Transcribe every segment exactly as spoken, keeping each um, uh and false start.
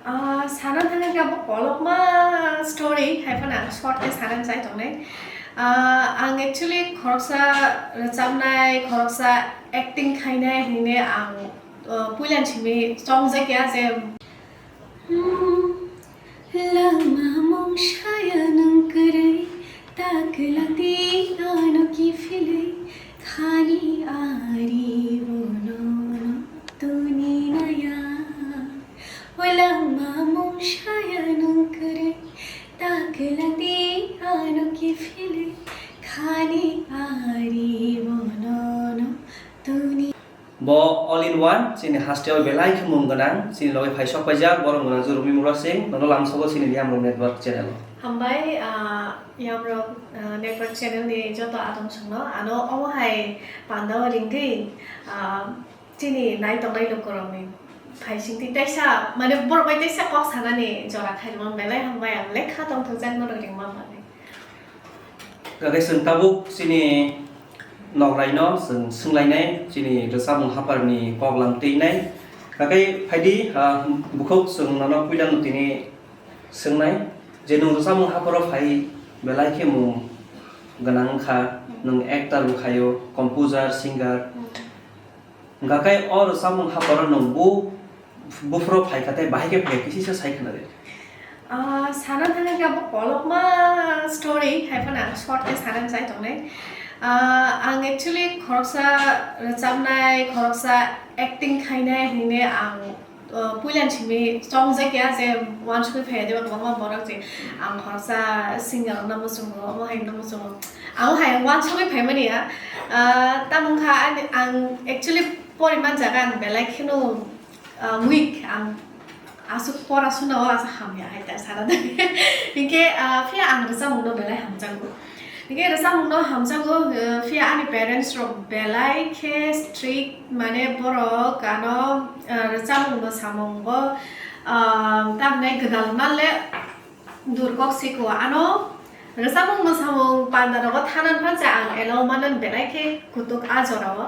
Ah, sana thangwi khe bo kolokma story, hai phano ang short khe sana chai tongnai. Ah, ang actually khoroksa rwchabnai, khoroksa acting khainai hinwi ang, ah, puila simi chongjak ya je, Hmm, lama mung saya nung kwrwi, ta kwlangdi ano kiphilwi, khani ari bono no tuni naya. O lama mung saya nung kwrwi, ta kwlangdi ano kiphilwi, khani ari bono no tuni. Bo all in one, chini hasteo belai khe mung gwnang, chini logi phai sok paijak, borok gwnang jurumi mura sing, nono lamsogo chini Yamrok Network channel o. Hambai, ah, Yamrok, ah, Network channel ni joto adong songno, ano omo hai pandao ringdi, ah, chini nai tongnai lukurokni phaisingtwi teisa, mane borok bai teisa kok sanani jora khairokma belai hambai, ang lekha tongthokjak norok ringma bagwi. Kake chwng tabuk chini nokraino chwng swnglainai, chini rwchapmung haparni koklam twinai. Kake phaidi, ah, bukhuk chwng nono puilano tini swngnai je nwng rwchapmung haparo phai belai khe mung gwnang wngkha, nwng actor bo khaio, composer, singer. Hwnkha khe o rwchapmung haparo nwng bu-, buphuru phai kha tei bahai khe phai khe kisa sai khna di. Ah, sana thangwi khe bo kolokma story, hai phano ang short khe sana chai tongnai. Ah, ang actually khoroksa rwchapnai, khoroksa acting khainai hinwi ang, ah, puila simi chongjak ya je uansukwi phaiya de kwbangma borok je ang khoroksa singer rokno muchungo, omo hai no muchungo. Ang hai uansukwi phaimani ya. Ah, tamo wngkha ani, ang actually poriman jaga ang belai kheno, ah, weak, ang aswk pora suna o aswk hamya hai ta sana da. Hinkhe, ah, phiya ang rwchapmung no belai hamjago. Hinkhe rwchapmung no hamjago, ah, phiya ani parents rok belai khe strict, mane borok ano, ah, rwchapmung mwsamung bo, ah, tamni gwdal man le Dur kok siko ano rwchapmung mwsamung panda rogo thangna phan cha ang allow manan belai khe kutuk a jora o.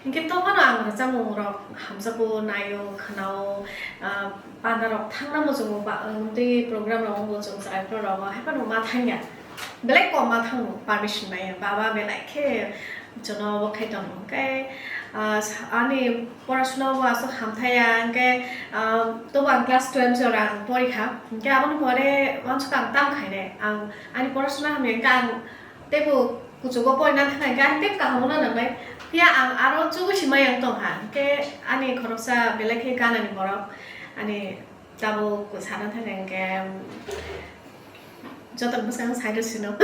Hinkhe tophano ang rwchapmung rok hamjago naio khwnao, ah, panda rok thangna muchungo ba, um, tei program rogo muchung chwrai phuru rogo hai phano ma thangya. Belai kom ma thango permission naiya baba belai khe Jono obo khai tongo. Hwnkhe, ah, sa-, ani porasuna bo aswk hamthaya, hwnkhe, ah, tobo ang class twelve jora ang porikha. Hwnkhe aboni pore uansukha ang tam khainai. Ang ani porasuna hamya hwnkhe ang teibo kuchugo porina thangkha, hwnkhe ang teibo kaham wngna nangnai. Phiya ang aro chugui si maya wng tongkha. Hwnkhe ani khoroksa belai khe ganani borok ani tabuk sana thangkha hwnkhe, Joto bwskang side o sino. Of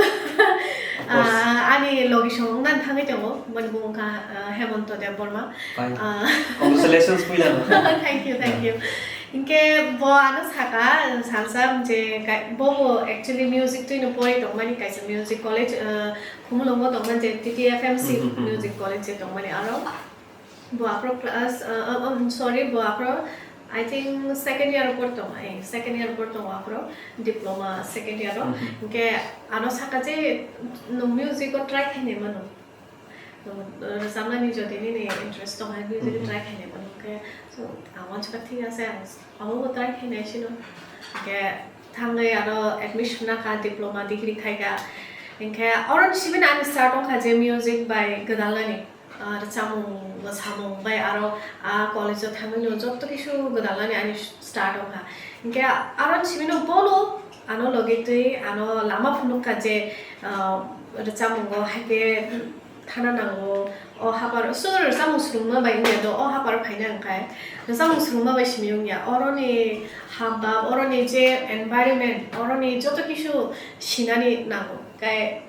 course. Ah, ani logi song wngna thangwi tongo, boni bumung kha, ah, Hemonto Debbarma. Fine. Ah. Congratulations, puila no. Thank you, thank you. Hinkhe bo ano saka, salsa je kai-, bo bo actually music twino pori tongmani kaisa music college, ah, Khumulwngo tongmani je T T F M C Mhm, mhm, mhm. Music College je tongmani aro. Bo aphro class, uh, uh, um, sorry, bo aphro, I think, second year o por tongo, eh, second year o por tongo aphro, diploma second year o. Mhm. Hinkhe ano saka je, nwng music o try khainai mano. Nwng, uh, rwchapnani jodi nini interest tong hai, music o Mhm. Try khainai mano. Hinkhe, so, ang uansukha thik ase, ang abo bo try khainai sino. Hinkhe thangwi aro admission nakha, diploma degree khaikha. Hinkhe oro ni simi ani start wngkha je music bai gwdalnani. Ah, rwchapmung, mwsamung bai aro, ah, college o thangwi no jotto kisu gwdalnani ani start wngkha. Hinkhe aro simi no bono ano logi twi ano lama phunukha je, ah, rwchapmungo haikhe thana nango, o haparo, so rwchapmung swrwngma bai wngya do, o haparo phaina wngkha, rwchapmung swrwngma bai simi wngya, oroni hapbap, oroni je environment, oroni joto kisu sinani nango, kai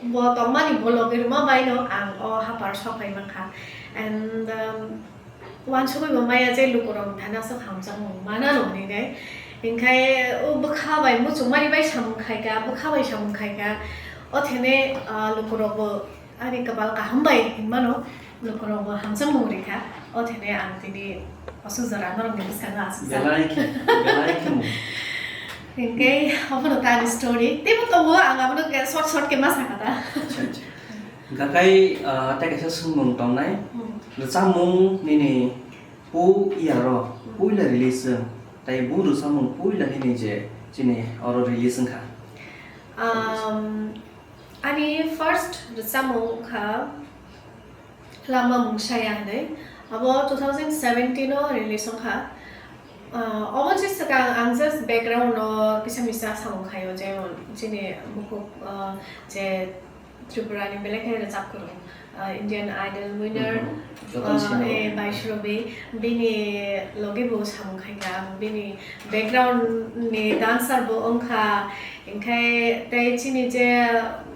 Bo tongmani bo logi rwma bai no ang o hapar sok pai mankha. And, um, uansugui bo maya je lukurok thani aswk hamjakmung mana no hinwi. Hinkhe o bwkha bai muchungmani bai samung khaikha, bwkha bai samung khaikha. O thene, uh, lukurok bo ani kwpal kaham bai hinmano. Lukurok bo hamjakmung rikha, o thene ang tini aswk jora norokni bwskango aswk sa. Belai khe, belai khe mung. Hinkhe obono ta ani story. Teibo tongo, ang abono khe short short khe ma sakha ta. Acha, acha. Gakai, ah, tei kaisa swngmung tongnai. Hmm. Rwchapmung nini pu year o, Hmm. Puila release wng. Tai bu rwchapmung puila nini je chini oro release wngkha? Um, ani first rwchapmung wngkha Lama Mungsaya hinwi. Abo two thousand seventeen o release wngkha. Uh, obo je swkang ang just background o kisa misa samung khaio, jemon chini bukhuk, uh, je Tripura ni belai khe rwchap kwrwng, ah, Indian Idol winner, Mhm. Joto ah, sino. Eh, Vaishnavi, bini loge bo samung khai kha, bini background ni dancer bo wng kha, hinkhe tei chini je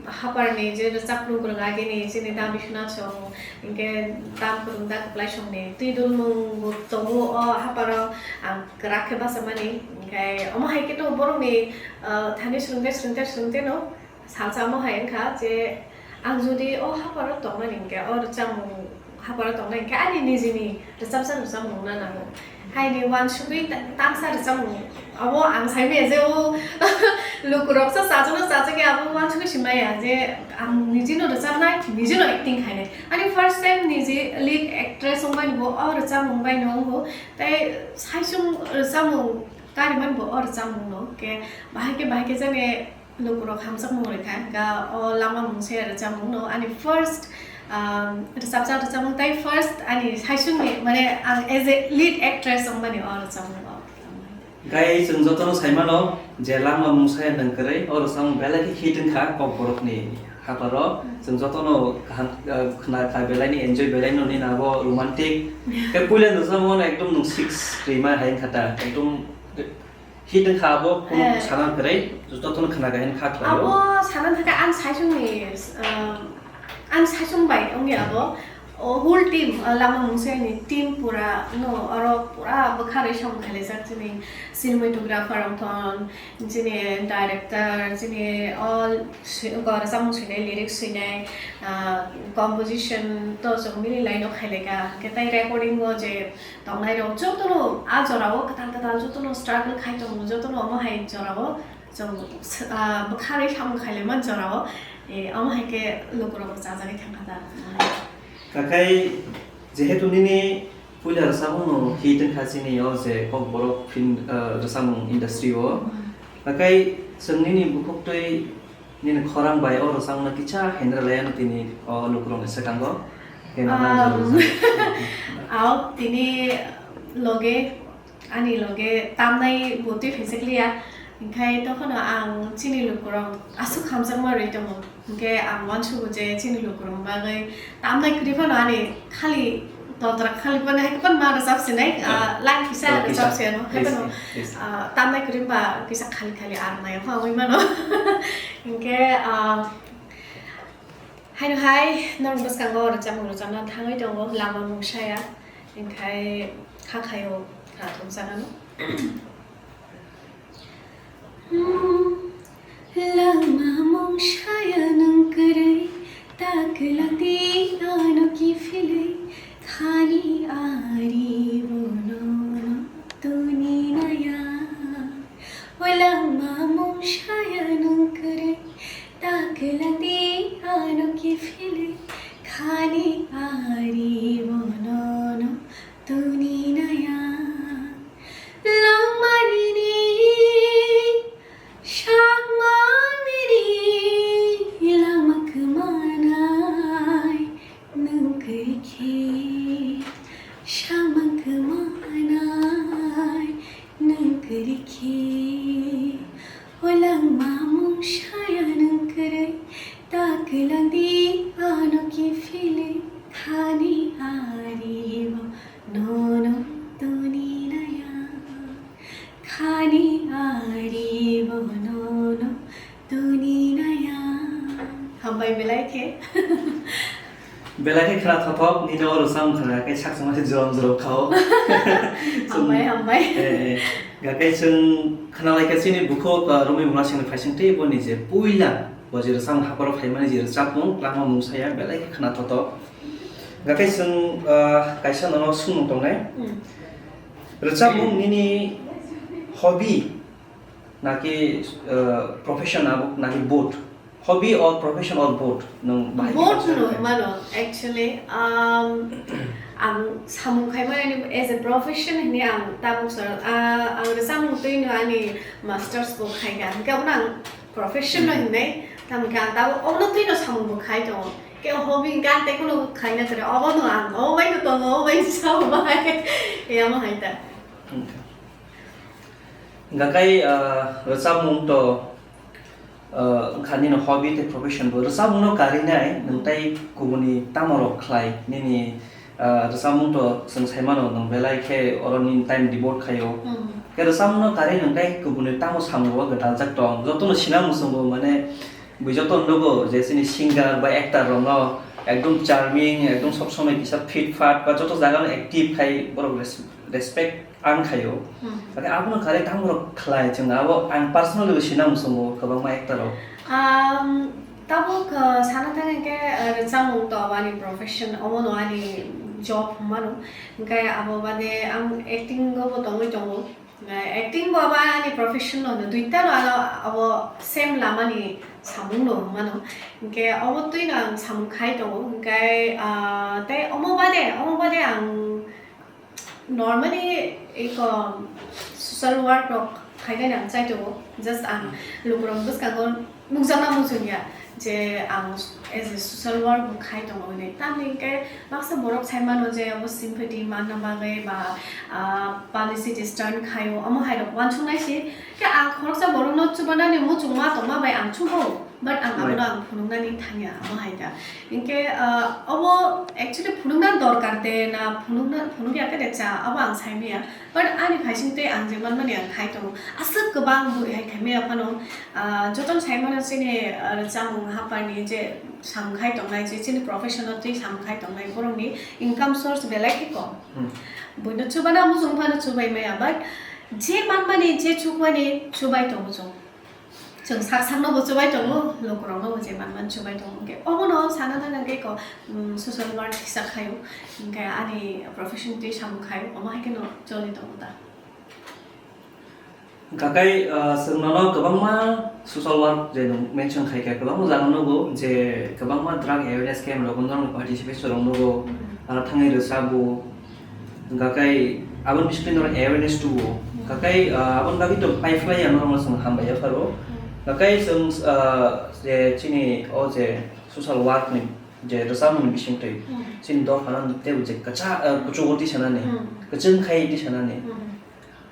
hapar ni je rwchap kwrwng kwrwng agini chini Dabi Suna song, hinkhe tam kwrwng da kwplai song ni twi dulmung bo tongo o haparo ang kwrak khe bachamani, hinkhe omo hai khe to borok ni, ah, thani swrwngte swrwngte swrwngte no. Salsa omo hai wngkha je ang jodi o haparo tongnai hinkhe, o rwchapmung haparo tongnai hinkhe ani nijini rwchapsa rwchapmung na nango. Haini uansugwi ta-, tamsa rwchapmung abo ang saimaya je o lukuroksa chajakno chajak ya, abo uansugwi si maya je ang nijino rwchapnai, nijino acting khainai. Ani first time niji lead actress wngmani bo o rwchapmung bai no wngo, tei saichung rwchapmung karimani bo o rwchapmung no, khe bahai khe bahai khe jani lukurok hamjakmung rwkha, ga o Lama Mungsaya rwchapmung no ani first, um, rwchapjak rwchapmung tei first ani saichungni, mane, ang as a lead actress wngmani o rwchapmung o. Gai chwng jotono saimano je Lama Mungsaya nwng kwrwi o rwchapmung belai khe hit wngkha Kokborokni haparo. Chwng jotono kaham, uh, khna kha belaini enjoy belaino nini abo romantic. Khe puila rwchapmung ekdom nwng six rima hai wngkha ta, ekdom hit wngkha abo, kunu Eh. Sana kwrwi, jotono khna kha hin kha khlaio. Abo sana thaka ang saichungni, um, ang saichung bai wngya abo. O whole team, uh, Lama Mungsayani team pura no oro pura bwkharwi samung khailaijak chini cinematographer wngthon, chini director, chini all si-, o rwchapmung swinai, lyrics swinai, ah, composition to chwng mili laino khailaikha. Hwnkhe tai recording o je tongnai rok jotono a jora o kwtal kwtal jotono struggle khai tongo, jotono omo hai jora o chwng, ah, bwkharwi samung khailaima jora o, eh, omo hai khe lukurok chajagwi thangkha da. Kakai, jehetu nini puila rwchapmung no hit wngkha chini o je Kokborok film, ah, rwchapmung industry o. Hmm. Kakai, chwng nini bukhuktwi nini khorang bai o rwchapmung no kisa hendra laiya no tini o lukurok ni swkango. Khe nana Um, jora jora. Ao tini loge Ani loge tamnai bo twi phaijak liya, hinkhe tokhono ang chini lukurok aswk hamjakma rwi tongo. Hinkhe ang uansugo je chini lukurokni bagwi tamnai kwrwi phano ani khali totrak khali phano hai phano ma rwchap sinai, Ah, ah, line kisa oh, kisa. Rwchap se ano, hai Yes, phano, yes, yes. Ah, tamnai kwrwi ba kisa khali khali ar maya phano wi mano. Hinkhe, ah, haino hai norok bwskango rwchapmung rwchapna thangwi tongo, Lama Mungsaya. Hinkhe kha khaio, kha thumsakano. Lama Mungsaya nwng kwrwi, ta kwlangdi ano kiphilwi, khani ari bono no tuni naya. O Lama Mungsaya nwng kwrwi, ta kwlangdi ano kiphilwi, khani ari bono no tuni naya. Langmani ni sakmani ni langma kwmanai nwng kwrwi khe, sakma kwmanai nwng kwrwi khe, o Lama Mungsaya nwng kwrwi, ta kwlangdi ano kiphilwi, khani ari bono no tuni naya. Khani ari bono no tuni naya. Hambai belai khe. Belai khe khna thothok, nini o rwchapmung khna khe sak chwngma se jorom jorom khao. Hambai, hambai. Eh, eh. Gakai chwng khna lai khe chini bukhuk, ah, Romwi Mona Singni phaising tei boni je puila bo je rwchapmung haparo phaimani je rwchapmung Lama Mungsaya belai khe khna thothok. Gakai chwng, ah, kaisa nono swngmung tongnai. Hmm. Rwchapmung nini hobby naki, ah, profession abo naki both? Hobby or profession or both? Nwng bahai khe Both kaham no khe? Mano, actually, um, Ang samung khaimani as a profession hwnwi ang tabuk sal, ah, ang rwchapmung twi no ani masters bo khaikha, hwnkhe abono ang profession no hwnwi, tamo khe ang tabuk obono twi no samung bo khai tongo. Khe hobby gan tei kunu khaina kwrwi, obono ang obo bai no tongo, obo bai no sa bai. Amo hai ta. Hwnkha khe, ah, rwchapmung to, ah, wngkha nini hobby tei profession bo. Rwchapmung no karinai, nwng tei kubuni tamo rok khlai? Nini, ah, rwchapmung to chwng sai mano, nwng belai khe oro nini time devote khaio. Hmm. Khe rwchapmung no kari nwng tei kubuni tamo samung bo gwdaljak tong? Joto no sina muchungo, mane, bui joto nugo je chini singer ba actor rok no ekdom charming, ekdom sob somoi kisa fit fat ba joto jaga no active khai borok res-, respect ang khaio. Hmm. Hwnkhe abono kari tamo rok khlai chwng abo ang personally bo sina muchungo kwbangma actor rok. Um, tabuk, uh, sana thang hwnkhe, uh, rwchapmung to ani profession, omono ani job hwnmano. Hwnkhe abo bade ang acting o bo tongwi tongo. Acting bo abo ani profession no hwno, duita no ano abo same lama ni samung no hwnmano. Hwnkhe obo twi no ang samung khai tongo. Hwnkhe, ah, tei omo bade, omo bade ang normally eko social work rok khainani ang chai tongo. Just ang lukurok bwskango nukjakna muchungya je ang as a social work bo khai tongo hwnwi. Tamni hwnkhe baksa borok sai mano je abo sympathy manna bagwi ba, ah, publicity stunt khaio, omo hai rok uansuknai se. Khe ang khoroksa borokno chubanani muchungma tongma bai ang chubo, but ang abono ang phunuknani thangya, amo hai ta. Hwnkhe, ah, obo actually phunukna dorkar de na phunukna, phunukya khe de cha, abo ang sai manya. But ani phaising tei ang je manmani ang khai tongo. Aswk kwbang bui hai khai maya phano, ah, jotono sai mano chini, ah, rwchapmung haphar ni je samung khai tongnai, je chini profession o twi samung khai tongnai, borok ni income source belai khe kom. Hmm. Buino chubana muchung phano chubai maya, but je manmani, je chukmani chubai tongo chwng. Chwng sak sakno bo chubai tongo, lukurokno bo je manmani chubai tongo. Hwnkhe obono sana thang hwnkhe ko, mm, social work kisa khaio, hwnkhe ani profession twi samung khaio, omo hai kheno choli tongo ta. Hwnkha khe, ah, chwng nono kwbangma social work je nwng mention khai kha, kwbangma jaga nugo je kwbangma drug awareness camp rogo norokni participation rok nugo, hmm, aro thangwi rwchapbo. Hwnkha khe aboni bisingtwi norok awareness tubu. Hmm. Hwnkha khe, ah, aboni bagwi to paiphlaiya norokno chwng hambai yapharo. Hmm. Hwnkha khe chwng, ah, je chini o je social work ni je rwchapmungni bisingtwi, hmm, chini dophano teibo je kwcha-, ah, kuchugo tisanani, hmm, kwchwng khai tisanani. Hmm.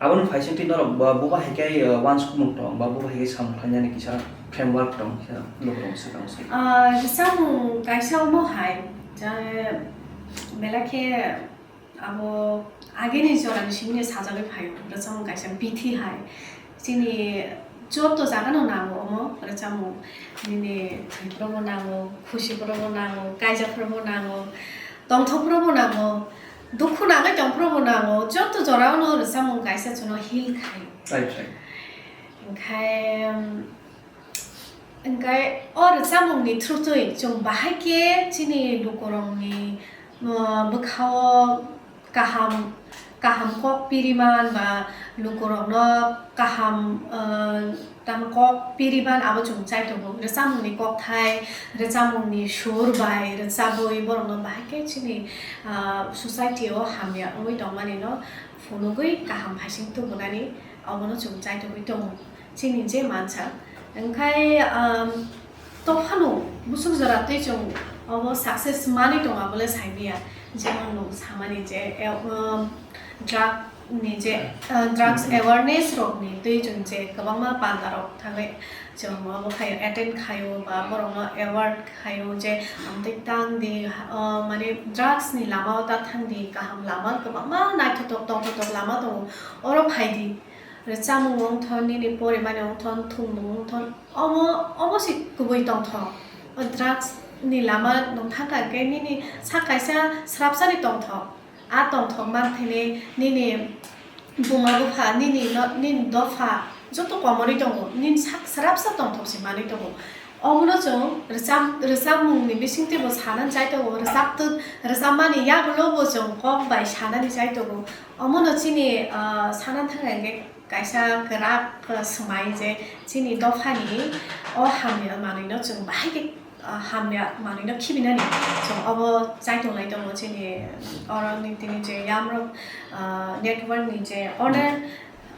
Aboni phaisingtwi norok ba buba hai khe, ah, uansukmung tong ba buba hai khe samung khlainani kisa framework tong kisa lukurok swkang se. Ah, rwchapmung kaisa omo hai, je belai khe abo agini jorani simi sajagwi phaio, rwchapmung kaisa bithi hai. Chini joto jagano nango omo rwchapmung. Nini thwiphrobo nango, khusiphrobo nango, kaijaphrobo nango, tongthokphrobo nango, dukhu nangwi tongphrobo nango, joto jorano rwchapmung kaisa chwngno heal khai. Right, right. Hwnkhe, um, Hwnkhe o rwchapmungni through-twi chwng bahai khe chini lukurokni, uh, bwkha-o kaham, kaham kok piriman ba lukurokno kaham, uh, tamo kok piriman abo chwng chai tongo. Rwchapmungni kokthai, rwchapmungni sur bai rwchabwi borokno bahai khe chini, uh, society-o hamya wngwi tongmani no phunugwi kaham phaising tubunani abono chwng chai tongwi tongo. Chini je mansa, hwnkhe, um, tophano busuk jora twi chwng obo success manwi tongo, abole sai maya. Jemon nwng samani je, eh, um, drug ni je, uh, drugs awareness rokni twi chwng je kwbangma panda rok thangwi chwng obo khaio, attend khaio ba borokno aware khaio je amtwi tang di, uh, mane drugs ni lama o ta thang di, kaham lama kwbangma naithotok tongthotok lama tongo, oro phai di. Rwchapmung wngthon, nini porimani wngthon, thwngmung wngthon, omo, omo se kubui tongthok. O drugs ni lama nwng thangkha hwnkhe nini sak kaisa srapsani tongthok. A tongthok manthani nini buma bupha, nini no, nini dopha joto komorwi tongo, nini sak srapsa tongthok se manwi tongo. Omono chwng rwchap-, rwchapmungni bisingtwi bo sanani chai tongo, rwchaptwk, rwchapmani yagulo bo chwng kok bai sanani chai tongo. Omono chini, ah, sana thangkha hwnkhe kaisa kwrak, ah, swmai je chini dophani o hamya manwino chwng bahai khe ah, hamya manwino khibinani chwng obo chaitung lai tongo chini oro ni tini je yamrok, ah, network ni je owner,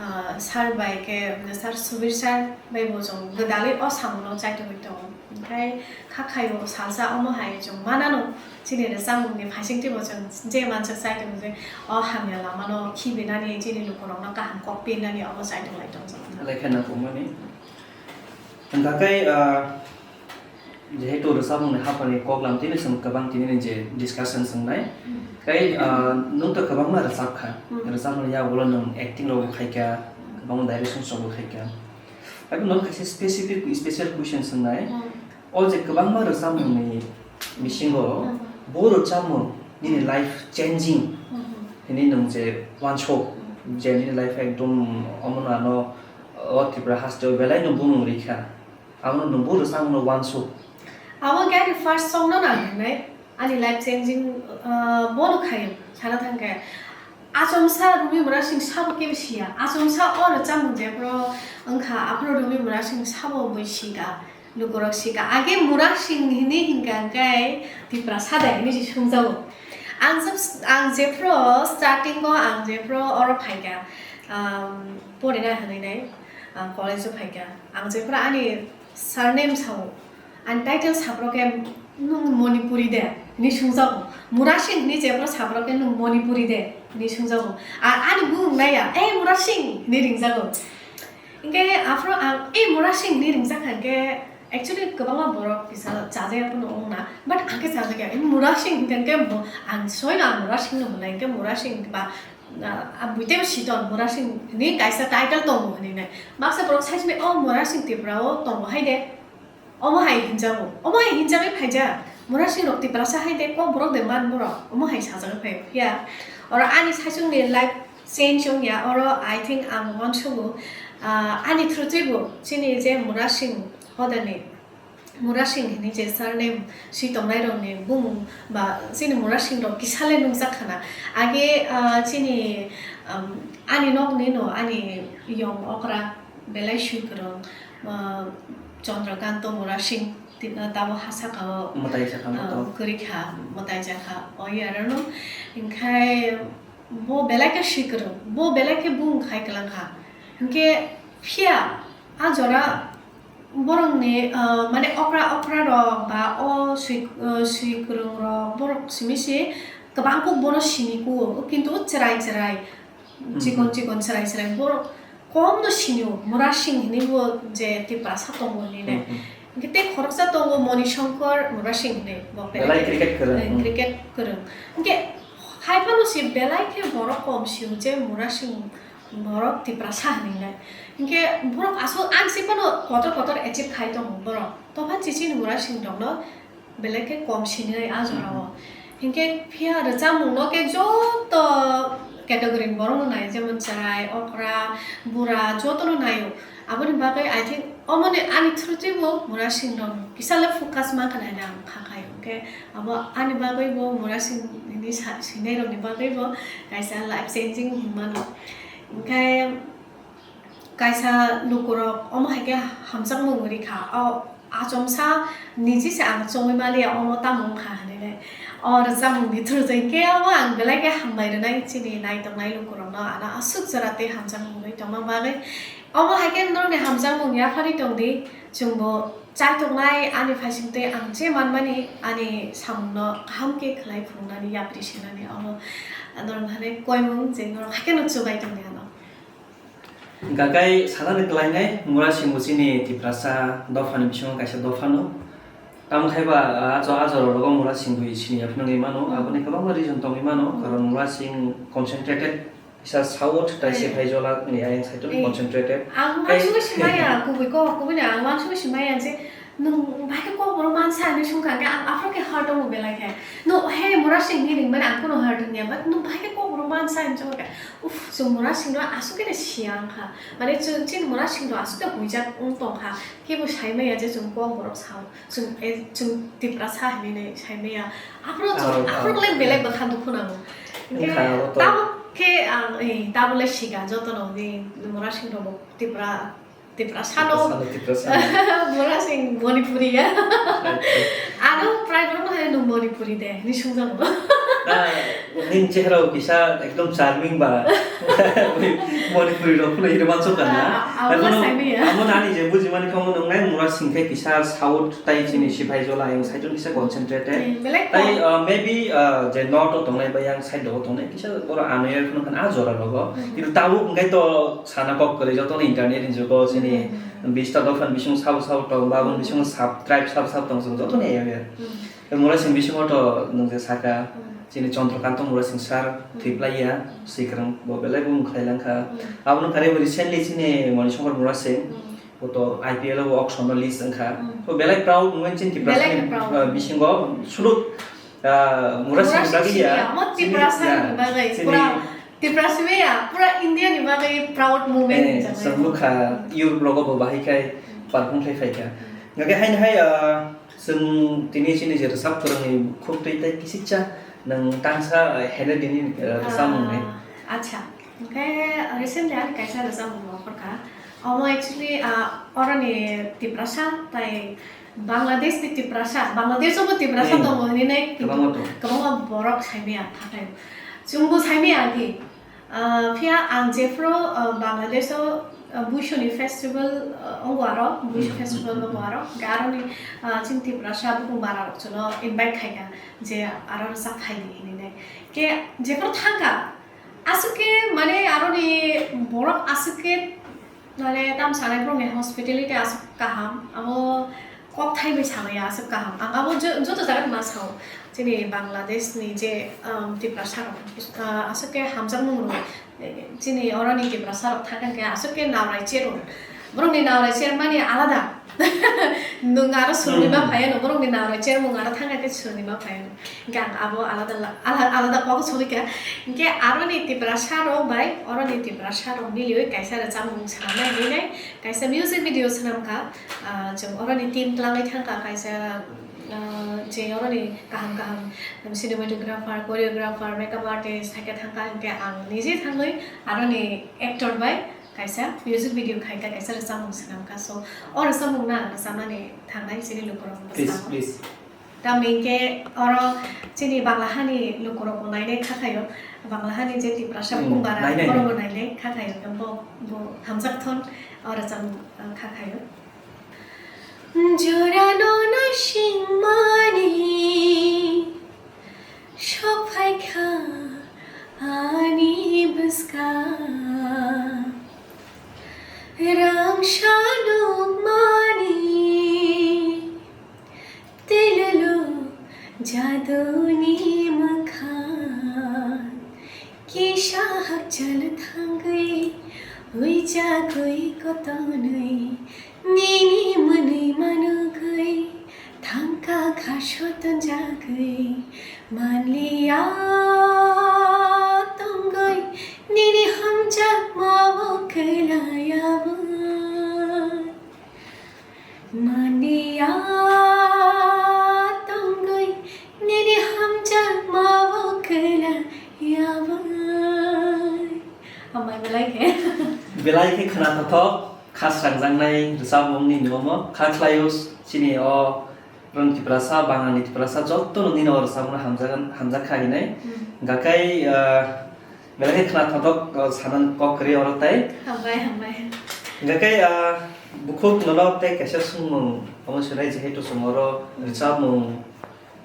ah, sir bai khe sir Subir sir bai bo chwng gwdalwi o samungno chaitugwi tongo. Hwnkhe kha khaio salsa omo hai chwng manano chini rwchapmungni phaisingtwi bo chwng je mansa chaitung je o hamya lamano khibinani chini lukurokno kaham kok pinani obo chaitung lai tongo. Belai kheno nangkukmani. Hwnkha khe, ah, jehetu rwchapmungni haphani kok lam tini chwng kwbang tini ni je discussion swngnai. Hmm. Tei, ah, nwng to kwbangma rwchap kha. Hmm. Rwchapmungni yagulo nwng acting rok bo khai kha, Hmm. kwbangma direction rok bo khai kha. Abo nwng kaisa specific, special question swngnai. Hmm. O je kwbangma rwchapmungni bisingo Hmm. bo rwchapmung nini Hmm. life changing Hmm. hinwi nwng je uansuk, Hmm. je nini life ekdom omono ano o Tripura hasteo belai no bumung rikha. Abono nwng bo rwchapmungno uansuk. Abo khe ani first song no nang hinwi ani life changing, ah, bono khaio sana thangkhe. Achomsa Rumi Murasing sabo kebo siya. Achomsa o rwchapmung jephru wngkha, aphuru Rumi Murasing sabo bui sika, lukurok sika. Age Murasing hinwi hinkha hwnkhe Tiprasa de hinwi se sungjago. Ang jeb-, ang jephru starting o ang jephru oro phaikha, um, porina hinwi nai, ah, college o phaikha. Ang jephru ani surname sao, ani title saprok khe nwng Manipuri de hinwi sungjago. Murasing hinwi jephru saprok khe nwng Manipuri de hinwi sungjago. Ar ani bumung naiya, "Ei Murasing," hinwi ringjago. Hinkhe aphuru ang, "Ei Murasing," hinwi ringjak kha hinkhe, actually kwbangma borok kisa chajaya phano wngna, but ang khe chajakya. Murasing hinkhe bo, ang soino ang Murasing no mwnai, hinkhe Murasing ba, ah, ah, buiteo siton Murasing hinwi kaisa title tongo hinwi nai. Baksa borok saismai, "O Murasing Tripura o tongo hai de." Omo hai hinjago, omo hai hinjagwi phaijak. Murasing rok Tiprasa hai de, kokborok de man borok, omo hai sajagwi phai phiya. Oro ani saichung ni life change wngya, oro I think ang uansugo, ah, ani through twibo chini je Murasing hodani, Murasing hinwi je surname si tongnai rokni bumung ba chini Murasing rok kisa le nungjak khana. Age, ah, chini, um, ani nokni no ani yong okra belai swi kwrwng, ah, Chandrakanta Murasing, ti-, ah, tamo ha saka o, Mwtai saka ah, mwtai. Kwrwi kha, mwtai jakha, o yarano. Hinkhe bo belai khe swi kwrwng, bo belai khe bung khai kwlang kha. Hinkhe phiya a jora borokni, ah, mane okra, okra rok ba o swi, ah, swi kwrwng rok borok simi se kwbang kuk bono sini kuo, kintu chwrai chwrai. Hmm. Chikon chikon chwrai chwrai borok kom no sinio, Murasing hinwi bo je Tiprasa tongo hinwi nai. Hmm, hmm. Hinkhe tei khoroksa tongo Moni Shankar Murasing hinwi bo belai belai cricket kwrwng, eh, hmm, cricket kwrwng. Hinkhe hai phano se belai khe borok kom sio je Murasing borok Tiprasa hinwi nai. Hinkhe borok aswk ang se phano kotor kotor achieve khai tongo borok. Topha chichini Murasing rokno belai khe kom sinai a jora o. Mhm. Hinkhe phiya rwchapmung no khe joto category ni borok no nai, jemon chwrai, okra, bura joto no nai o. Aboni bagwi I think omo ni ani through twibo Murasing rok kisa le focus ma kha nai ang kha khai. Hinkhe abo ani bagwi bo Murasing ni sa-, sinai rok ni bagwi bo kaisa life changing hinmano. Hinkhe kaisa lukurok omo hai khe hamjakmung rikha, o achomsa niji se ang chongwi maliya, omo tamo wngkha hinwi nai. O rwchapmung ni through jai khe omo ang belai khe hambai rwnai chini naitongnai lukurokno, ano aswk jora tei hamjakmung rwi tongma bagwi. Omo hai khe norokni hamjakmung yapharwi tongdi, chwngbo chaitoknai ani phaising tei ang je manmani ani samungno kaham khe khlai phunuknani yapri senani, omo norok hai koimung je norok hai kheno chubai tongdi ano. Hwnkha khe sanani kwlainai, Murasing bo chini Tiprasa dophani bisingo kaisa dophano. Tamo khe ba, ah, ajo, ajo rok rogo Murasing bo siniya phano wngwi mano, hmm, aboni kwbangma reason tongwi mano, hmm, karon Murasing concentrated, kisa south, tai se, hmm, phai jola ni ayang side, hmm, concentrated. Ang tei uansugwi simaya, kubui kok, kubui ni ang uansugwi simaya je, Nwng bai khe kokborok mansa hinwi swngkha, hwnkhe ang aphuru khe hurt wngo belai khe. Nwng, "Hey, Murasing," hinwi ringmani ang phano hurt wngya, but nwng bai khe kokborok mansa hinwi swngkha khe, uff, chwng Murasingno aswk khe de siya wngkha. Mane chwng chini Murasingno aswk khe huijak wng tongkha, kebo saimaya je chwng kokborok sao, chwng, eh, chwng Tiprasa hinwi nai saimaya. Aphuru chwng, oh, aphuru oh, le belai bwkha dukhu nango. Hwnkhe wngkha, obo to. Tabuk khe ang, eh, tabuk le siga jotono hwnwi Murasingno bo Tipra Tiprasa no. Tiprasa no, Tiprasa no. Murasing Manipuri ya. Right, right. Ano prai borok no hai no Manipuri de, ni sungjago. Na, ning chehra o kisa ekdom charming ba. Manipuri rok phulai hiri manso ka na. Ah, ah, abo abo na, saimanya. Amo nani je buji mani kamo nung nai Murasing khe kisa South tai chini Siphai Jola yang side kisa concentrate. Hmm, belai tai, kok. Ah, maybe, ah, je North o tongnai ba yang side o tongnai kisa oro ano ya phano kan a jora rogo. Hmm. Kintu tabuk hingkai to sana kok kwrwi jotono internet ni jugo chini Hmm. bista dophan bising sabo sabo tong ba aboni Hmm. bisingo sub tribe sabo sabo tong jotono area. Hmm. Murasing bisingo to nung je saka Hmm. chini Chandrakanta Murasing sir Hmm. thwiplai ya, swikwrwng bo belai bo wngkhlai langkha. Hmm. Abono kare recently chini Manishankar Murasing Hmm. bo to I P L o auction o list wngkha. Hmm. To belai proud moment chini Tiprasa Belai ni, proud. Ah, bisingo sulut, ah, Murasing ni Murasing bagwi ya. Simi ya, mo Chini, Tiprasa ya, ni bagwi chini pura Tiprasa ni ya, pura India ni bagwi proud moment Eh, hinwi chwng sanai. Bwkha Europe rogo bo bahai khai Hmm. perform khai phaikha. Hmm. Hingkhe haino hai, ah, Chwng tini chini je rwchap kwrwngni bukhuk twi tei kisiksa nwng tangsa, eh, hene dini, eh, rwchapmungni. Ah, acha. Hwnkhe recently ani kaisa rwchapmung offer kha. Omo actually, ah, oroni Tiprasa tai Bangladesh ni Tiprasa, Bangladesh o bo Tiprasa Hmm. tongo hinwi nai, kintu Kwbangma tongo. Kwbangma borok saimaya hathai. Chwngbo saimaya agi. Ah, phiya ang jephru, ah, Bangladesh o, ah, Buisoni festival, ah, wngo aro, Buisu Hmm, festival hmm, wngo hmm. Aro, hwnkhe aroni, ah, chini Tiprasa bukung bara rok chuno invite khaikha je aro rwchap phaidi hinwi nai. Khe jephru thangkha, aswk khe mane aroni borok aswk khe Nare tam sanai borokni hospitality aswk kaham, abo kokthai bai samaya aswk kaham. Ang abo jo-, joto jaga ma sao. Chini Bangladesh ni je, um, Tiprasa rok, uh, aswk khe hamjakmung rok, eh, chini oroni Tiprasa rok thang khe aswk khe naurai cherung. Borokni naurai chermani alada. Nwng aro swrwngni ma Hmm. phaiya no, borokni naurai chermung aro thang khe swrwngni ma phaiya no. Hingke ang abo alada la-, ala-, alada kok sori kha. Hingke aroni Tiprasa rok bai, oroni Tiprasa rok milioi kaisa rwchapmung swnamnai hinwi nai, kaisa music video swnam kha. Ah, chwng oroni team twlangwi thang kha, kaisa, ah, je oroni kaham kaham cinematographer, choreographer, makeup artist hai khe thang kha, hingke ang nije thangwi aroni actor bai kaisa music video khai kha, kaisa rwchapmung swnam kha. So, o rwchapmung no ang rwchapnani thangnai chini lukurok Please, bwskango. Please. Tamni hwnkhe oro chini Bangla hani lukurokbo nainai kha khaio, Bangla hani je Tiprasa Hmm, bumbara nainai, borokbo nainai. Nainai kha khaio, bo, bo hamjak thon oro chang, uh, kha khaio. Jorano naisingmani sok phai kha ani bwskang. Rang sanukmani telulu jaduni mwkhang. Kisa hakchal thangwi, uijagwi kotonwi, nini mwnwi manugwi, thangka kha sotonjagwi. Manliya tongwi nini hamjakmao kwlaiya bo. Manliya tongwi nini hamjakmao kwlaiya bo. Hambai belai khe. Belai khe khwnathok, kha srangjaknai rwchapmung nini omo. Kha khlaio chini o Rang Tiprasa, Bangani Tiprasa, joto no nini o rwchapmung hamjagan, hamjak kha hinai. Hmm. Gakai, ah, belai khe khwnathok, ah, sanan kok kwrwi oro tai. Hambai, hambai. Gakai, ah, bukhuk nono tei kaisa swngmung omo swinai, jehetu chwng oro Hmm. rwchapmung,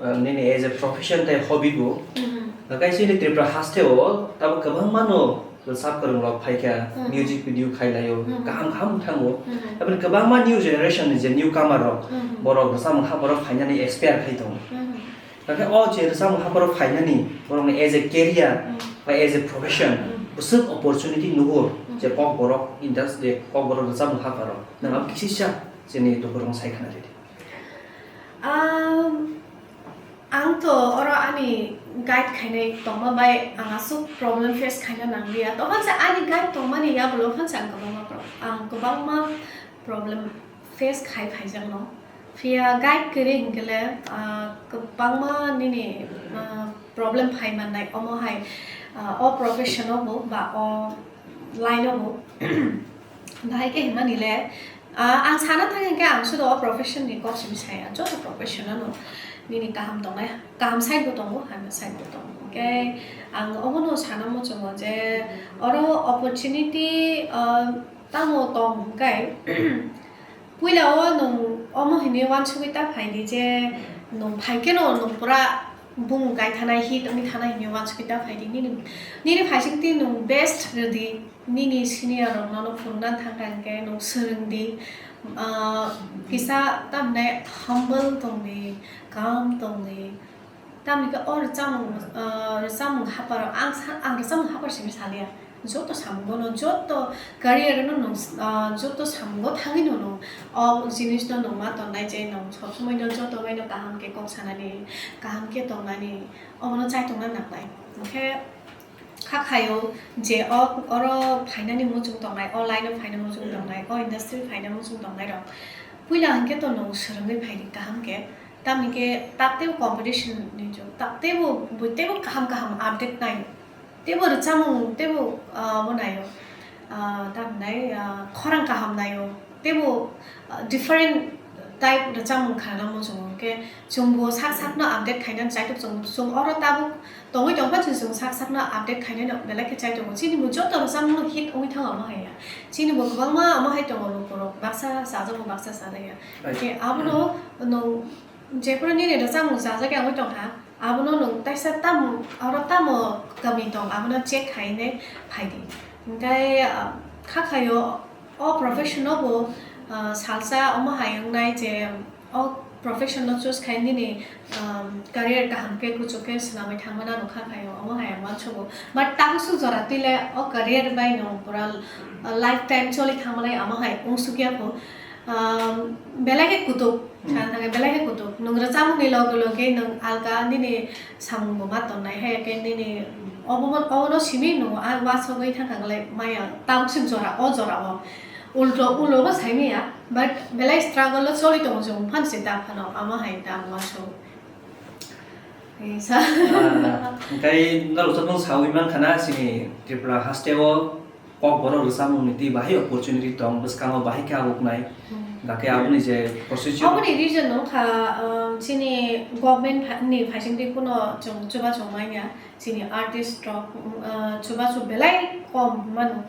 ah, nini as a profession tei hobby bo. Hmm. Gakai chini Tripura haste o tabo kwbangma no rwchap kwrwng rok phai kha, Mhm. music video khai laio, Mhm. kaham kaham thango. Mhm. Aboni kwbangma new generation ni je newcomer rok, Mhm. borok rwchapmung ha borok phainani expire khai tongo. Mhm. Nakhai o je rwchapmung ha borok phainani, borokni as a career Mhm. ba as a profession, Mhm. bwswk opportunity nugo, Mhm. je kok borok industry, kok borok rwchapmung ha borok. Nang abo Mhm. kisisa chini lukurok sai khna ridi. Um, Ang to oro ani guide khainai tongma bai ang aswk problem face khaina nangliya. Tokhan se ani guide tongmani yagulo phan se ang kwbangma pro-, ang kwbangma problem face khai phaijakno. Phiya guide kwrwi hinkhe le, ah, kwbangma nini, ah, problem phai mannai omo hai, ah, o profession o bo ba o line o bo. Bahai khe himani le, ah, ang sana thang hwnkhe ang sudo o profession ni kok simi saya, joto profession ano nini kaham tongnai, kaham side bo tongo, hamya side bo tongo. Hwnkhe ang obono sana muchungo je oro opportunity, ah, tamo tong hwnkhe, puila o nwng omo hinwi uansugwi ta phaidi je nwng phai kheno nwng pura bung kai thanai, hit wngwi thanai hinwi uansugwi ta phaidi. Nini, nini phaisingtwi nwng best rwdi. Nini senior rok nono phwrwngna thangkha hwnkhe nwng swrwngdi. Ah, kisa tamni humble tongdi, calm tongdi. Tamni khe o rwchapmung, ah, rwchapmung haparo ang sa-, ang rwchapmung hapar simi saliya. Joto samungo no, joto career no nwng, ah, joto samungo thangwi no nwng o jinis no nwng ma tongnai je nwng sob somoi no joto bai no kaham khe kok sanani, kaham khe tongnani, omono chai tongna nangnai. Hwnkhe kha khaio je o oro phainani muchung tongnai, o line o phaina muchung tongnai, o industry phaina muchung tongnai rok puila hwnkhe to nwng swrwngwi phaidi kaham khe, tamni khe tak teibo competition ni jug, tak teibo bui teibo kaham kaham update naio, teibo rwchapmung teibo, ah, bo naio, ah, tamni, ah, khorang kaham naio. Teibo, ah, different type rwchapmung khanana muchungo, hwnkhe chwngbo sak sakno update khainani chaitok chwng, chwng oro tabuk tongwi tongkha, chwng, chwng sak sakno update khainani belai khe chaitongo. Chini bo joto rwchapmungno hit wngwi thango, omo hai ya. Chini bo kwbangma omo hai tongo, lukurok baksa chajakgo, baksa chajakya. Right. Hwnkhe abono nwng jephuru nini rwchapmung chajakya wngwi tongkha, abono nwng taisa tamo, oro tamo kami tong, abono check khainai phaidi. Hwnkhe, ah, kha khaio o profession no bo, ah, salsa omo hai wngnai je o profession no choose khai nini, ah, career kaham khe kuchuk khe swnamwi thangmana no kha khaio, omo hai ang uansugo. But tabuk swk jora twi le o career bai no pura, ah, lifetime choli thangmani omo hai wngsukya kho. Um, belai khe kutuk, hmm, sana thangkhe belai khe kutuk. Nwng rwchapmungni loge loge nwng alka nini samungbo ma tongnai, hai khe nini obo, obono simi nwng a wasogwi thangkha glai maya, tamswk jora, o jora o. Ulto, ulo bo saimaya, but belai struggle o choli tongo chwng, phan se da phano, omo hai da waso. Sa- Ah, hwnkhe norok jotono sawi mankha na, chini Tripura haste o Kokborok rwchapmungni twi bahai opportunity tong, bwskango bahai khe abuknai. Hmm. Hwnkhe aboni je procedure. Aboni reason wngkha, um, chini government pha-, ni phaisingtwi kuno chwng chubachu manya, chini artist rok, um, uh, chubachu belai kom mano.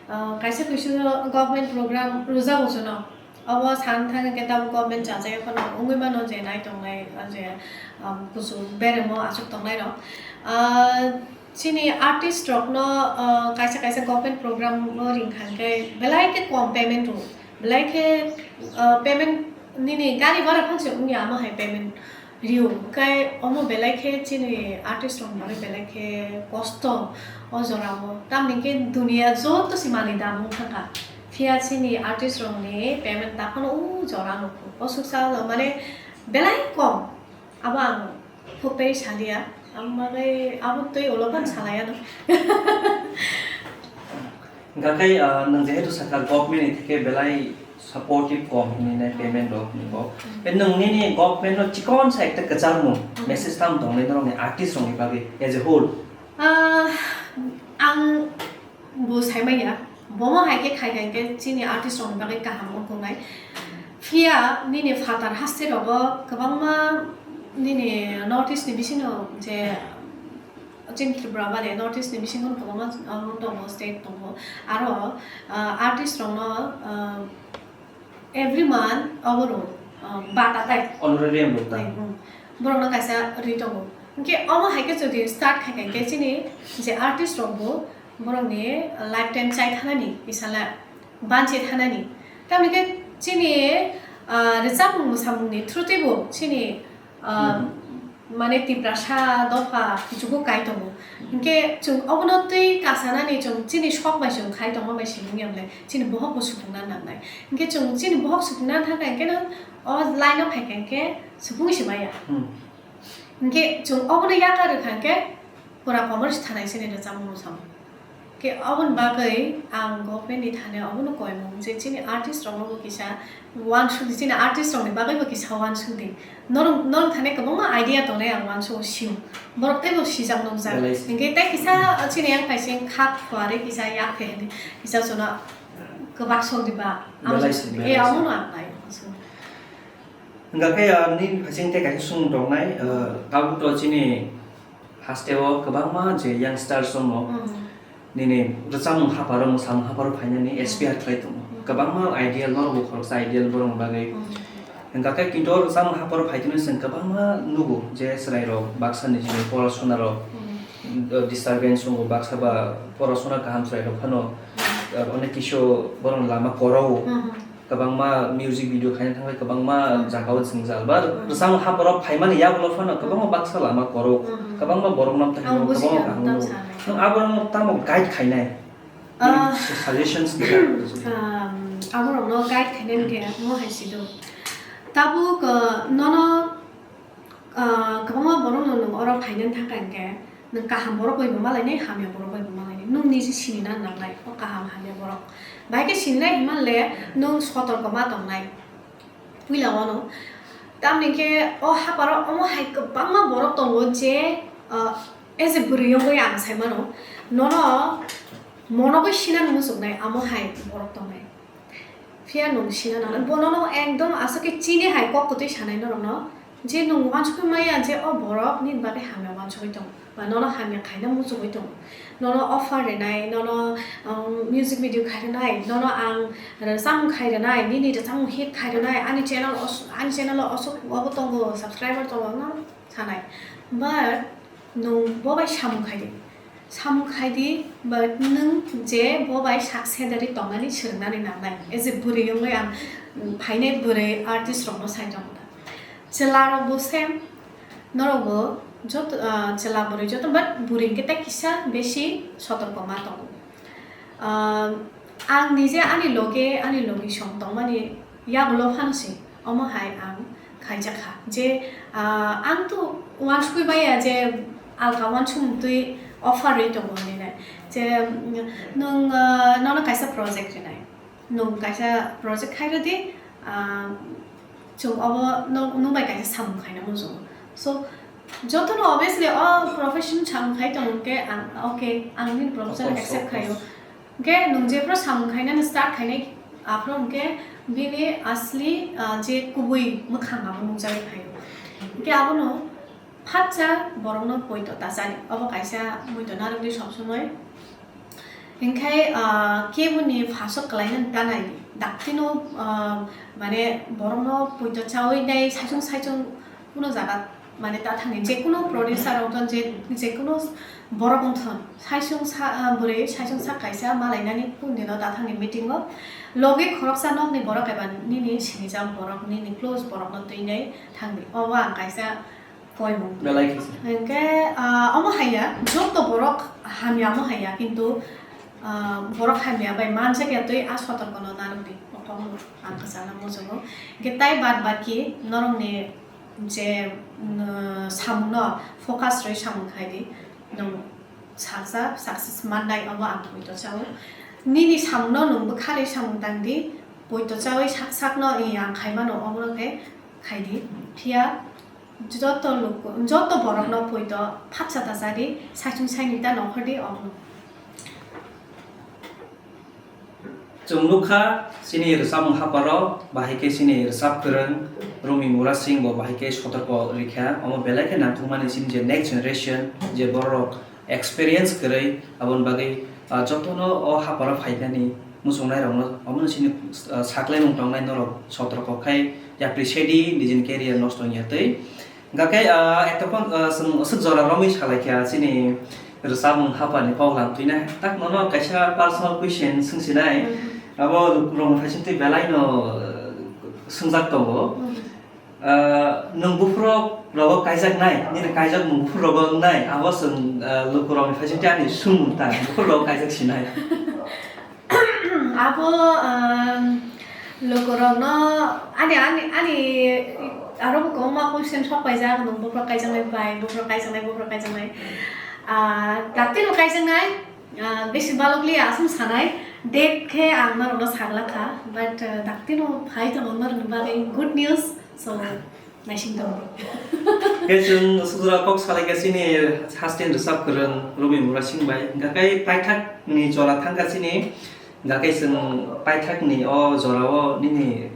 Uh, kaisa kaisa government program rwjago chwngno. Obo san thang hwnkhe tabuk government chajak phano wngwi mano je nai tongnai, je, um, kuchuk beremo achuk tongnai rok. Ah, chini artist rokno, ah, kaisa kaisa government program o ring kha hwnkhe belai khe kom payment rw, belai khe, ah, payment nini gari bhara phangse wngya omo hai payment. Rio, hwnkhe omo belai khe chini artist rokni bagwi belai khe kosto o jora o. Tamni khe dunia joto se manwi dam wng thangkha. Phiya chini artist rokni payment takhwno o jora nukho. O swksa mane belai kom. Abo ang phutwi saliya. Ang bagwi abo twi ulo phano salaiya no. Hwnkhe, ah, nwng jehetu sakha government ni theke belai supportive kom hinwi nai payment rok hinwi bo. Hmm. Tei nwng nini government no chikon sa ekta kwcharmung, hmm, message tamo tongnai norokni artist rokni bagwi as a whole? Ah, ang bo sai manya, bomo hai khe khai khai khe chini artist rokni bagwi kaham wng tongnai. Phiya nini phatar haste rogo kwbangma nini North East ni bisingo je Chini Tripura bade North East ni bisingo kwbangma, ah, tongo, state tongo. Aro, ah, artist rokno, ah, every month obo rw, ah, bata tai. Honorarium rw ta. Tai, hmm. Borokno kaisa ri tongo. Hwnkhe omo hai khe jodi start khai khai khe chini je artist rok bo borokni lifetime chai thanani, bisala banchi thanani. Tamni khe chini, ah, rwchapmung mwsamungni through tei bo chini, ah, hmm. Mane Tiprasa dopha kuchugo kai tongo. Hinkhe chwng obono twi kasanani chwng chini sok bai chwng khai tongma bai simi wngya bwle chini bohok bo supungna nangnai. Hinkhe chwng chini bohok supungna thangkha hinkhe no o line o phaikha hinkhe supungwi se maya. Hmm. Hinkhe chwng obono yakar rwkha hinkhe pura komor se thanai chini rwchapmung samo. Khe oboni bagwi ang government ni thani obono koimung je chini artist rokno bo kisa uansukdi, chini artist rokni bagwi bo kisa uansukdi. Norok, norok thani kwbangma idea tongnai ang uansugo sio. Borok teibo sijak nukjak. Belai si- Hinkhe tei kisa chini yang phaising khak khuarwi kisa yak khe hinwi kisa chwngno Kwbak song di ba. Belai si, belai si. Ang eh, amo no ang nai. Hingkha khe, ah, nini phaising tei kaisa swngmung tongnai, ah, tabuk to chini haste o kwbangma je youngsters tongo. Hmm. Nini rwchapmung hapharo, mwsamung hapharo phainani Hmm. aspire khlai tongo. Hmm. Kwbangma ideal, norokbo khoroksa ideal borokni bagwi. Hmm. Hingkha khe kintu o rwchapmung hapharo phaitino chwng kwbangma nugo je chwrairok baksa nijini porasonarok, Hmm. uh, disturbance tongo, baksa ba porasona kaham chwrairok phano, Hmm. uh, onek kisu borokni lama koro-o. Hmm. Kwbangma music video khaina thangwi kwbangma Hmm. jagao jwngjal ba Hmm. rwchapmung hapharo phaimani yagulo phano kwbangma Hmm. baksa lama koro-o, Hmm. kwbangma borok nam Ang thangwi buji kwbangma kha, kaham tamo nugo. Sanai. Nwng aborokno tamo guide khainai? Ah. Nini suggestions kisa rwchapmung. Um, aborokno guide khainani khe omo hai si do. Tabuk, uh, nono, uh, kwbangma borokno nwng oro phainani thangkha hinkhe nwng kaham borok bai bo malainai, hamya borok bai bo malainai. Nwng niji sini na nangnai o kaham hamya borok. Bahai khe sininai hinmale nwng sotorko ma tongnai. Puila wano. Tamni khe o hapharo omo hai kwbangma borok tongo je, uh, as a bwrwi wngwi ang sai mano. Nono monogwi sinani muchungnai amo hai borok tongnai. Phiya nwng sina nangnai. Bo nono ekdom aswk khe chini hai kok kwtwi sanai norokno. Je nwng uansukwi maya je o borok nini bagwi hamya uansukwi tongo. Ba nono hamya khaina muchungwi tongo. Nono offer rinai, nono, um, music video khai rinai, nono ang rwchapmung khai rinai, nini rwchapmung hit khai rinai, ani channel os-, ani channel o osok obo tongo, subscriber tongo, no sanai. But nwng bo bai samung khai di. Samung khai di, but nwng je bo bai sa-, sedari tongnani swrwngnani nangnai. As a bwrwi wngwi ang, um, phainai bwrwi artist rokno sai tongo da. Chwla rok bo same, norok bo joto, ah, chwla bwrwi joto, but bwrwi hwnkhe tei kisa besi sotorko ma tongo. Ah, ang nije ani loge, ani logi song tongmani yagulo phano se, omo hai ang khaijak kha. Je, ah, ang to uansukwi maya je alka uansukmung twi offer rwi tongo hinwi nai. Je, mm, nwng, ah, nono kaisa project rinai. Nwng kaisa project khai rwdi, ah, chwng obo nwng, nwng bai kaisa samung khaina muchungo. So, jotono obviously o profession samung khai tongo hwnkhe ang, okay, ang nini proposal Of course, accept of khaio. course. Hwnkhe nwng jephru samung khainani start khainai aphuru hwnkhe bini asli, ah, je kubui mwkhang abo nukjagwi phaio. Hwnkhe abono Phatsa borokno poito ta chadi. Obo kaisa muitu narwkdi sob somoi. Hinkhe, ah, keboni phaso kwlainani ta nai di. Daktino, ah, mane borokno poito chawi nai saichung saichung kuno jaga mane ta thangni. Jekuno producer wngthon, je, jekuno borok wngthon. Saichung sa, ah, bwrwi saichung sak kaisa malainani kundino ta thangni meeting o. Logi khoroksa nokni borok eba nini sinijak borok, nini close borokno twi nai thangdi. Obo ang kaisa Poimung. Belai khe se. Hingke, ah, omo haiya, joto borok hamya omo haiya, kintu, ah, borok hamya bai manjak ya twi a sotorkono narwkdi, okhorno ang kwchangno muchungo. Hingke tai bad baki norokni je, mm, samungno focus rwi samung khaidi, nwng saksa success mannai omo ang poito chao. Nini samungno nwng bwkharwi samung tangdi, poito chawi sak sakno i ang khaimano omono khe khaidi. Phiya Joto luku, joto borokno poito phatsa ta chadi, saichung saini ta nongkhordi okno. Chwng nukha chini rwchapmung hapharo, bahai khe chini rwchap kwrwng Rumi Mura Singh bo bahai khe sotorko rikha. Omo belai khe nangkukmani chini je next generation, je borok experience kwrwi, aboni bagwi, ah, jotono o hapharo phainani muchungnairokno omono chini, ah, saklaimung tongnai norok sotorko khai yapri sedi nijini career nosto wngya twi. Hingkha khe, ah, etokon, ah, chwng aswk jora romwi salaikha chini rwchapmung haphani koklam twina. Tak nono kaisa personal question swngsinai. Mhm. Abo rokni phaising twi belaino, ah, swngjak tongo. Mhm. Ah, nwng buphurok rogo kaijaknai, nini kaijakmung buphur rogo wngnai, abo chwng, ah, lukurokni phaisingtwi ani swngmung ta, buphur rogo kaijak sinai. Abo, ah, lukurokno ani, ani, ani aro bo kwbangma question sok paijak, nwng buphurok kaijaknai bai, buphurok kaijaknai, buphurok kaijaknai. Ah, daktino kaijaknai, ah, besi balokli aswng sanai, date khe ang norokno saglakha, but, ah, daktino phai tongo norokni bagwi good news. So, naising tongo. Khe chwng sujura kok salaikha chini hasteni rwchap kwrwng Rumi Mura Singh bai. Hingkha khe paithakni chola thangkha chini Hingkhe chwng paithakni o jorao nini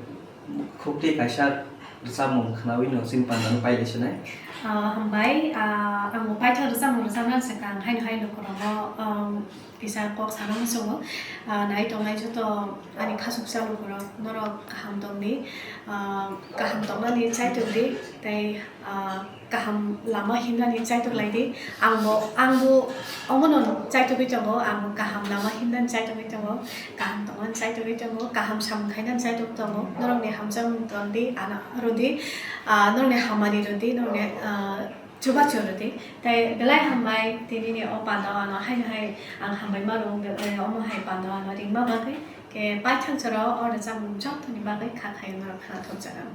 khukti kaisa rwchapmung khnaui no chini pandano pailai sinai. Ah, hambai, ah, ang bo paithak rwchapmung rwchapna swkang haino hai lukurokno, um, kisa kok sana muchungo. Ah, nai tongnai joto ani khasuksa lukurok norok kaham tongdi, ah, kaham tongmani chaitokdi tei ah, kaham lama himnani chaitok lai di. Ang bo, ang bo omono chaitogwi tongo, ang bo kaham lama himnani chaitogwi tongo, kaham tongmani chaitogwi tongo, kaham samung khainani chaitogwi tongo. Norokni hamjakmung tong di, ano rw di, ah, norokni hamari rw di, norokni, ah, chubachu rw di. Tei belai hambai, tinini o pandao ano haino hai ang hambai mano, be-, eh, omo hai pandao ano ringma bagwi, khe paithak jorao o rwchapmung jotoni bagwi kha khaio norok khna thokjago.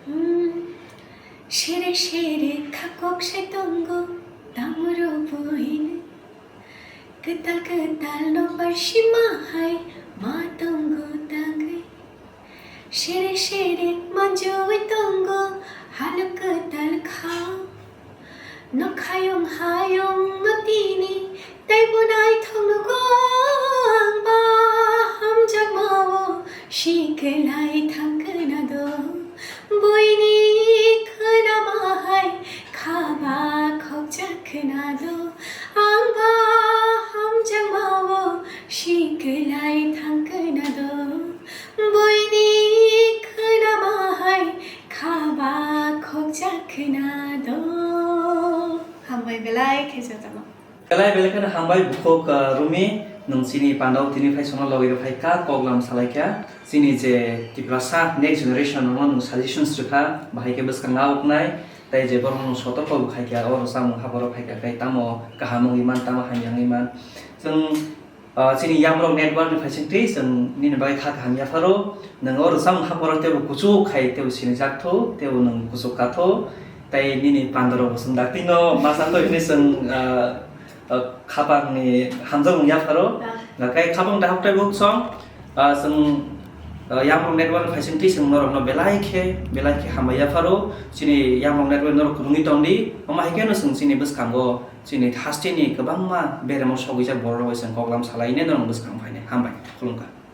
Hmm. Sere sere kha kok sai tongo, tamoro buini. Kwtal kwtal no bar sima hai ma tongo tangwi. Sere sere manjui tongo, halok kwtal kha. Nokhayung hayung no tini, tei bo naithok nugo ang ba hamjakmao, sikelai thang khwnado. Buini khwnama hai khaba khokjak khwnado, ang ba hamjakmao, sikelai thang khwnado. Buini khwnama hai khaba khokjak khwnado. Hambai belai khe jotono. Belai belai kheno hambai bukhuk, ah, Rumi, nwng chini pandao tini phai songno logi rw phai kha, koklam salai kha. Chini je Tiprasa next generation rokno nwng suggestions rw kha, bahai khe bwskang na uknai, tei je borok nwng sotorko bo khai kha, o rwchapmung hapharo phai kha khe tamo kaham wngwi man, tamo hamya wngwi man. Chwng Ah, chini Yamrok Network ni phaising twi chwng nini bagwi kha kaham yapharo. Nwng o rwchapmung hapharo teibo kuchuk khai teibo sinijak tho, teibo nwng kuchuk ka tho. Tei nini pandorok bo chwng dakti no masa twi hwnwi chwng, ah, ah, khapang ni hamjakmung yapharo. Ah. Hwnkhe khapang dahok tei buk song, ah, chwng, ah, Yamrok Network ni phaising twi chwng norok no belai khe, belai khe hambai yapharo. Chini Yamrok Network norok kwrwngwi tong di. Omo hai khe no chwng chini bwskango chini hasteni kwbangma beremo sogwijak borok bai chwng koklam salaine norok bwskang phainai. Hambai, khulumkha.